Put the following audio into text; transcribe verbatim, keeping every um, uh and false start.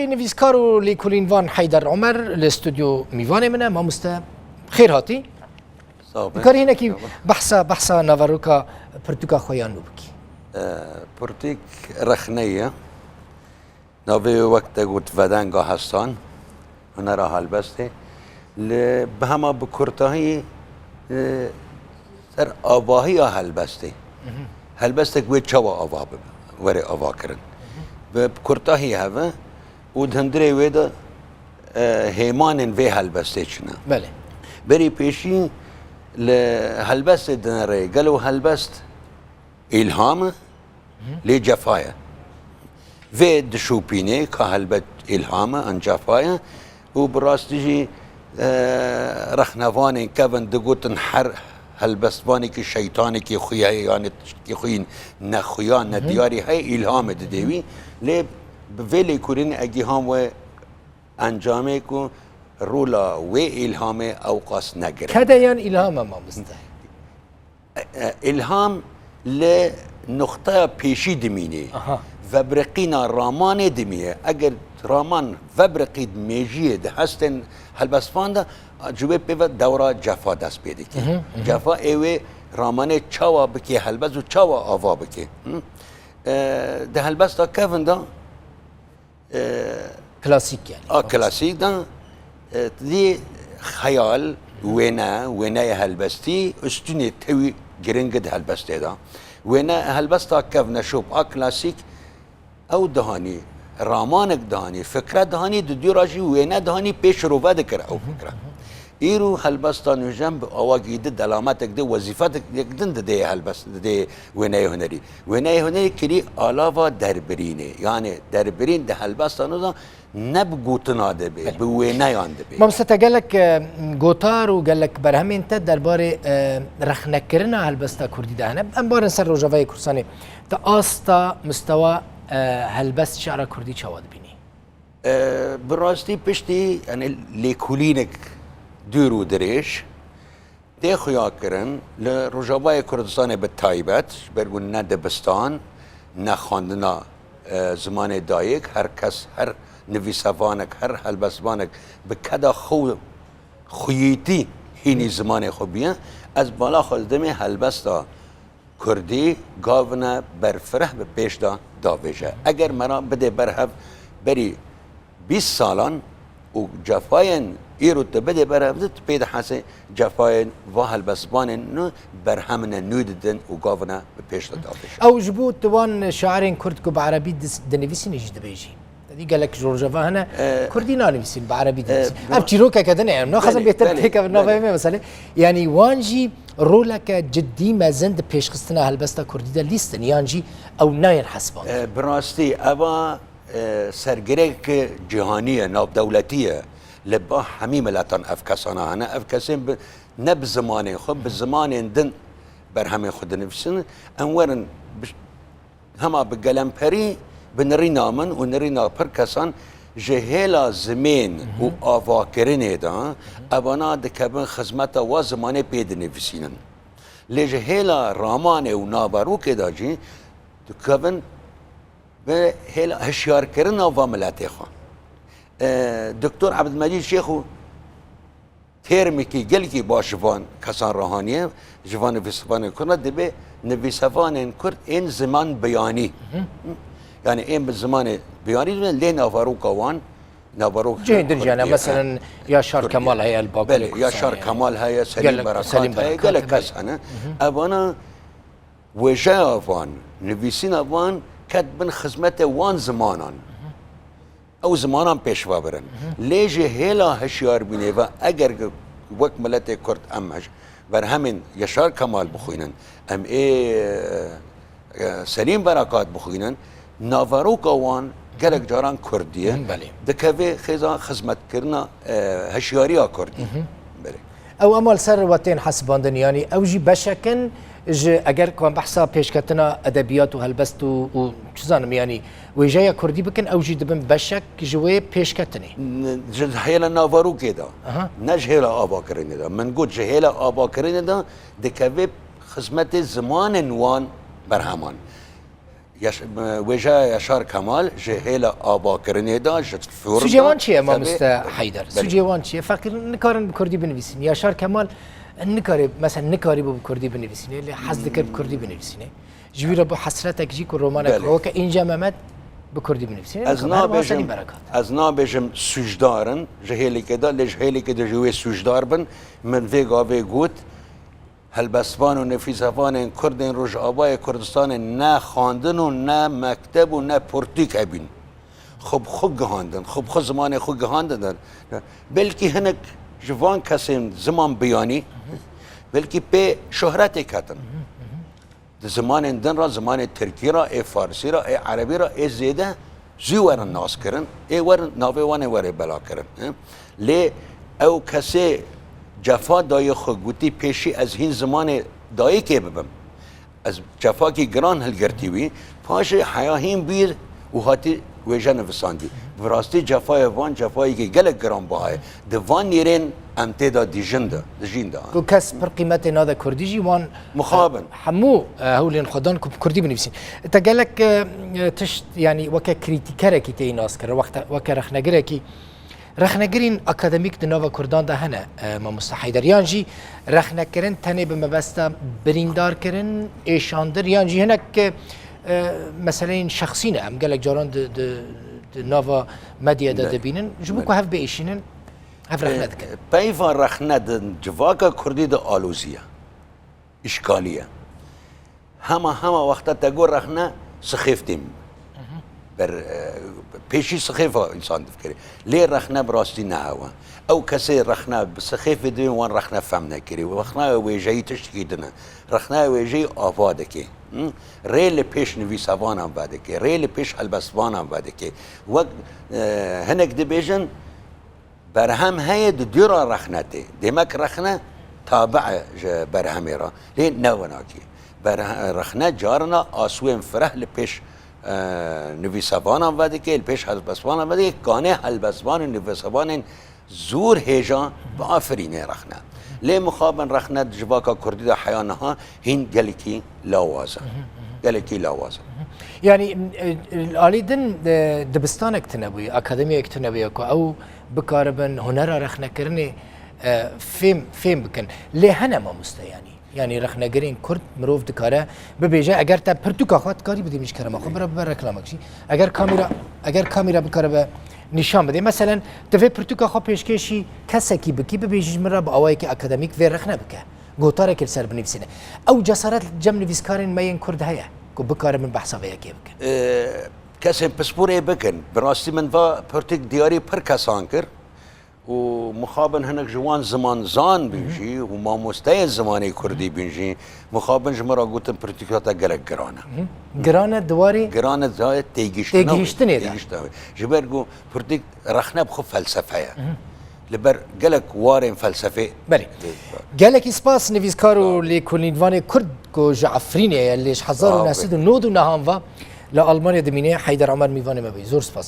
Nivîskar û lêkolînvan Heyder Omer li stûdyo mîvanê min e. Mamoste, xêr hatî. Sağ ol. Dikarî hinekî Sağ ol. behsa, behsa naveroka pirtûka xwe ya nû bikî? Ee, pirtûk rexne ye. Navê wê wek te got vedenga hestan, hunera helbestê. Li bi hema bi kurtahî, e, ser avahiya helbestê. Helbestek wê çawa ava bibe, were ava kirin. Bi kurtahî heve û di hundirê wê de, e, hêmanên vê helbestê çi ne. Belê. Berî pêşî li helbestê dinere, gelo helbest îlham e, lê cefa ye. Vê dişopîne ka helbet îlham e, an cefa ye. Û bi rastî jî, e, rexnevanên kevin digotin her helbestvanekî şeytanekî xuya ye, yanî tiştekî xuyîn nexuya, nediyarî heye, îlhamê didê wî. Lê bi vê lêkolînê egî ham we encamê ku rola wê îlhamê ewqas negire. Kede yan îlham e, mamoste? E, e, îlham li nuqteya pêşî dimîne. Aha. Vebiriqîna ramanê dimîne. Eger raman vebiriqî di mêjiyê, di hestên helbestvan de, ji wê pê ve dewra cefa dest pê dike. Hı hı, hı hı. Cefa ê wê ramanê çawa bike helbest û çawa ava bike. Hı? E, di helbesta kevin de, e, Klasîk yani. A klasîk de, e, dî xeyal, wêne, wêneyê helbestî, ustûnê tewî giring e di helbestê de. Wêne helbesta kevneşop a klasîk, ew dihanî, ramanek dihanî, fikre dihanî, di dû re jî wêne dihanî pê şirove dikir ew fikre. Îro helbesta nûjen bi awakî di delametek di wezîfetek din didê helbest, didê wêneyê hunerî. Wêneyê hunerî kirî alava derbirînê. Yanî derbirîn di helbesta nû de ne bi gotina dibê, bi wêneyan dibê. Mamoste, te gelek, e, gotar û gelek berhemên te derbarê, e, rexnekirina helbesta kurdî de hene. Em barin ser Rojavayê Kurdistanê. Te asta, mistewa, e, helbest şi'ra kurdî çawa dibînî? E, bi rastî piştî, yani, lêkolînek dûr û dirêj tê xuya kirin, li Rojavayê Kurdistanê bi taybet, ji ber ku ne dibistan, ne xwendina, e, zimanê dayik, her kes, her nivîsevanek, her helbestvanek bi keda xwe û xweyîtî hînî zimanê xwe bûye. Ez bala xwe didimê helbesta kurdî gavine berfireh bi pêş de davêje. Eger me re bidê berhev berî bîst salan û cefayên îro tu bidê berhev, tu pê dihesê cefayên va helbestvanên nû berhemine nû didin û gavine bi pêş de davêje. Ew ji bo tu wan şairên kurd ku bi erebî dis-, dinivîsînê jî dibêjî. Te dî gelek ji Rojava hene, e, kurdî nanivîsîn, bi erebî e, dinivîsîn. Ev çîrokeke din e, em naxwazin bêtir têkevin nava me meselê. Yanî wan jî roleke cidî mezin di pêşxistina helbesta kurdî de lîstin, yan jî ew nayên hesibandin. E, bi rastî, eva, e, sergirêk cîhanî ye, navdewletî ye. Li ba hemî miletan ev kesana hene. Ev kesên bi, ne bi zimanên xwe, bi zimanên din berhemên xwe dinivîsin. Em werin bi, hema bi gelemperî, bi nirîna min û nirîna pir kesan ji hêla zimên û avakirinê de, evana dikevin xizmeta wa zimanê pê dinivîsînin. Lê ji hêla ramanê û naverokê de jî dikevin bi hêla hişyarkirina va miletê xwe. E, Doktor Ebdilmecîd Şêxo termekî gelkî baş ji van kesan re haniye, ji van nivîsevanên kurd re, dibê nivîsevanên kurd ên ziman biyanî. Hı hı. Yani ên bi zimanê biyanî dibin, lê naveroka wan, naverok cihên din jî hene, kurdî, meselen, Yaşar Kemal heye, li Bakurê Kurdistan, Yaşar Kemal heye, Selîm Berekat heye, gelek kes hene. Hı hı. Evana wêjeya van, nivîsîna van ket bin xizmetê wan zimanan. Ew zimanan pêşve birin. Lê ji hêla hişyarbûnê ve, eger wek miletê Kurd em berhemên Yaşar Kemal bixwînin, em ê, e, Selîm Berekat bixwînin, naveroka wan gelek caran kurdî ye, Hı, belê. dikeve xêza xizmetkirina, e, hişyariya kurdî. Hı hı. Belê. Ew ema li ser we tên hesibandin, yanî ew jî beşek in ji, eger ku em behsa pêşketina edebiyat û helbest û, û çi zanim, yanî wêjeya kurdî bikin, ew jî dibin beşek ji wê pêşketinê. N-, ji hêla naverokê de, Aha. ne ji hêla avakirinê de. Min got ji hêla avakirinê de dikeve xizmetê zimanên wan berheman. Yaş-, wêjeya Yaşar Kemal ji hêla avakirinê de, ji form Sûcê de, wan çi ye, tabii. Mamoste Heyder? Belê. Sûcê wan çi ye? Feqîr nikarin bi kurdî binivîsin. Yaşar Kemal nikare, mesela nikarîbû bi kurdî binivîsîne, lê hez dikir bi kurdî binivîsîne. Ji wî re bû hesretek jî ku romanek Belê. Weke Înce Mehmet bi kurdî binivîsîne. Ez Nikare, her wiha nabêjim, serî berek hat. Ez nabêjim sûcdar in ji hêlekê de, lê ji hêlekê de ji wê sûcdar bin. Min vê gavê got, helbestvan û nivîsevanên Kurd ên Rojavayê Kurdistanê ne xwendin û ne mekteb û ne pirtûk hebîn. Xwe bi xwe gihandin, xwe bi xwe zimanê xwe gihandin. Belkî hinek ji van kesên ziman biyanî, belkî pê şohretê ketin. Di zimanên din re, zimanê tirkî re, ê farsî re, ê erebî re, ê zêde zû werin naskirin, ê werin navê wan ê werê belakirin, he? Lê ew kesê cefa dayê xwe, gotî pêşî ez hîn zimanê dayikê bibim. Ez cefakî giran hilgirtî wî, paşê heya hîn bîr û hatî wêje nivisandî. Bi rastî cefaya van cefayekî gelek giranbiha ye. Di van nîrên em tê de dijîn de, dijîn de. Ku kes pir qîmetê nade kurdî jî wan, Mixabin. e, hemû, e, hewlên xwe dan ku bi kurdî binivîsîn. Te gelek, e, e, tişt, yanî weke krîtîkerekî tê nas kir, wexte, weke rexnegirekî. Rexnegirîn akademîk di nava kurdan de hene, e, Mamoste Heyder? Yan jî rexnekirin tenê bi mebesta birîndarkirin, êşandir, yan jî hinek, e, e, meseleyên şexsî ne? Em gelek caran di, di, di nava medyaya de Belê. Dibînin. Ji bo Belê. Ku hev biêşînin, hev rexne E, dikin. Peyva rexne di civaka kurdî de alozî ye. Îşkalî ye. Hema, hema wexta te got rexne, sixêf têm. Ber, e, pêşî sixêfa însan difikirê. Lê rexne bi rastî ne hewa. Ew kesê rexne bi sixêfê dibên wan rexne fehm nekirî. Rexne wêjeyî tiştekî din e. Rexne wêjeyî ava dike. Hı? Rê li pêş nivîsevanan vedike. Rê li pêş helbestvanan vedike. Wek, e, hinek dibêjin, Berhem heye di dû re rexne tê. Demek rexne tabi e ji berhemê re. Lê ne winakî. Berhe-, rexne carina asûyên fireh li pêş, e, nivîsevanan vedike, li pêş helbestvanan vedike. Kanê helbestvan û nivîsevanên zûr hêja biafirîne rexne. Lê mixabin rexne di civaka kurdî de heya niha hîn gelekî lawaz e. Gelekî lawaz e. Yanî, e, e, alî din, e, dibistanek tune bûye, akademiyek tune bûye ku ew bikaribin hunera rexnekirinê, e, fêm, fêm bikin. Lê hene mamoste yanî. Yanî rexnegirên kurd mirov dikare bibêje, eger te pirtûka xwe dikarî bidî min ji kerema xwe, bira bibe reklamek jî. Eger kamîra, eger kamîra bikaribe nîşan bidê. Meselen, tu vê pirtûka xwe pêşkêşî kesekî bikî, bibêjî ji min re bi awayekî akademîk vê rexne bike. Gotarekê li ser binivîsîne. Ew cesaret li cem nivîskarên me yên kurd heye ku bikaribin behsa vê yekê bikin. E, kesên pisporê bikin. Bi rastî min va pirtûk diyarî pir kesan kir. Û mixabin hinek ji wan zimanzan bîn jî û mamosteyên zimanê kurdî bîn jî, mixabin ji min re gotin, pirtûka te gelek giran e. Giran e di warê Giran e di têgihiştina wê. Têgihiştinê de. Têgihiştina wê. Ji ber ku pirtûk rexne bi xwe felsefe ye. Li ber gelek warên felsefê Belê. Gelekî spas nivîskar û lêkolînvanê kurd ku ji Efrînê ye, lê ji hezar û neh sed û nod û neh an va li Almanya dimîne, Heyder Omer mîvanê me bû. Zor spas.